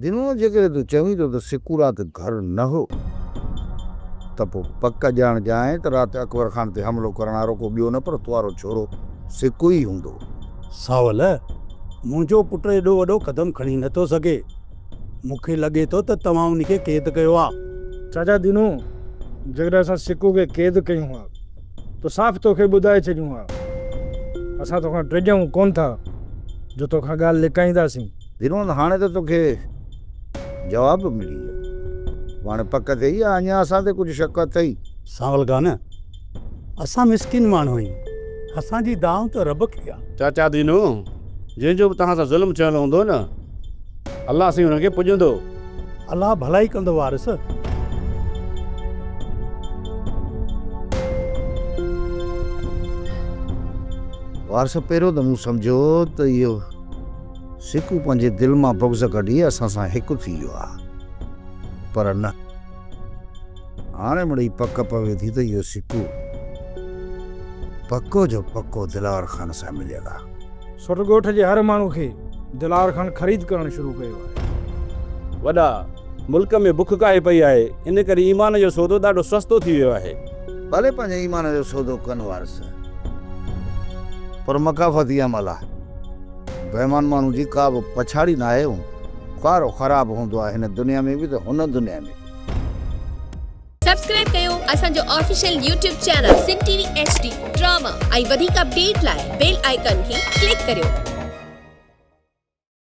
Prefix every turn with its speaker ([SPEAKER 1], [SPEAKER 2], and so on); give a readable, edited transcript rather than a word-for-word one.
[SPEAKER 1] دينو، جيڪڏهن تون چوين ٿو ته سڪو رات گهر نه هو ته پوء پڪ ڄاڻجانء ته رات اڪبر خان تي حملو ڪرڻ وارو ڪو ٻيو نه پر توارو ڇورو سڪو ئي هوندو.
[SPEAKER 2] ساول، منهنجو پٽ ايڏو وڏو قدم کڻي نه ٿو سگهي. مون کي لڳي ٿو ته توهان ان کي قيد ڪيو آ.
[SPEAKER 3] چاچا دينو، جيڪڏهن اسان سڪو کي قيد ڪيون ها ته صاف توکي ٻڌائي ڇڏيون ها. اسان توکان ڊڄون ڪونه ٿا جو توکان ڳالهه لڪائينداسين.
[SPEAKER 1] دينو، هاڻي ته توکي جواب به ملي ويو. هاڻي پڪ ٿئي يا اڃا اسان تي ڪجهه شڪ اٿئي؟
[SPEAKER 2] سانول خان، اسان مسڪين ماڻهو آهيون. اسان جي دانهن ته رب کي آ.
[SPEAKER 4] چاچا دينو، جنهن جو به توهان سان ظلم ٿيل هوندو نه، الله سائين انهن کي پڄندو.
[SPEAKER 2] الله ڀلائي ڪندو وارث.
[SPEAKER 1] وارث پهريون ته مون سمجهيو ته اهو سڪو پنهنجي دل مان بغض ڪڍي اسان سان هڪ ٿي ويو آهي پر نه هاڻي مڙئي پڪ پوي ٿي ته اهو سڪو پڪو جو پڪو دلاور خان سان مليل آهي.
[SPEAKER 3] سوٽ ڳوٺ جي هر ماڻهو کي دلاور خان خريد ڪرڻ شروع ڪيو آهي.
[SPEAKER 4] وڏا، ملڪ ۾ بک ڪاهي پئي آهي، ان ڪري ايمان جو سودو ڏاڍو سستو ٿي ويو آهي.
[SPEAKER 1] ڀلي پنهنجي ايمان جو سودو ڪن وارث، پر مڪافتي عمل آهي. بيمان ماڻهو جي ڪا به پڇاڙي ناهي، هو ڪارو خراب هوندو آهي هن دنيا ۾ به ته هن دنيا ۾ به.
[SPEAKER 5] سبسڪرائب ڪيو اسان جو official YouTube channel Sindh T V H D drama ۽ وڌيڪ اپڊيٽ لاء بيل آئيڪان کي ڪلڪ ڪريو.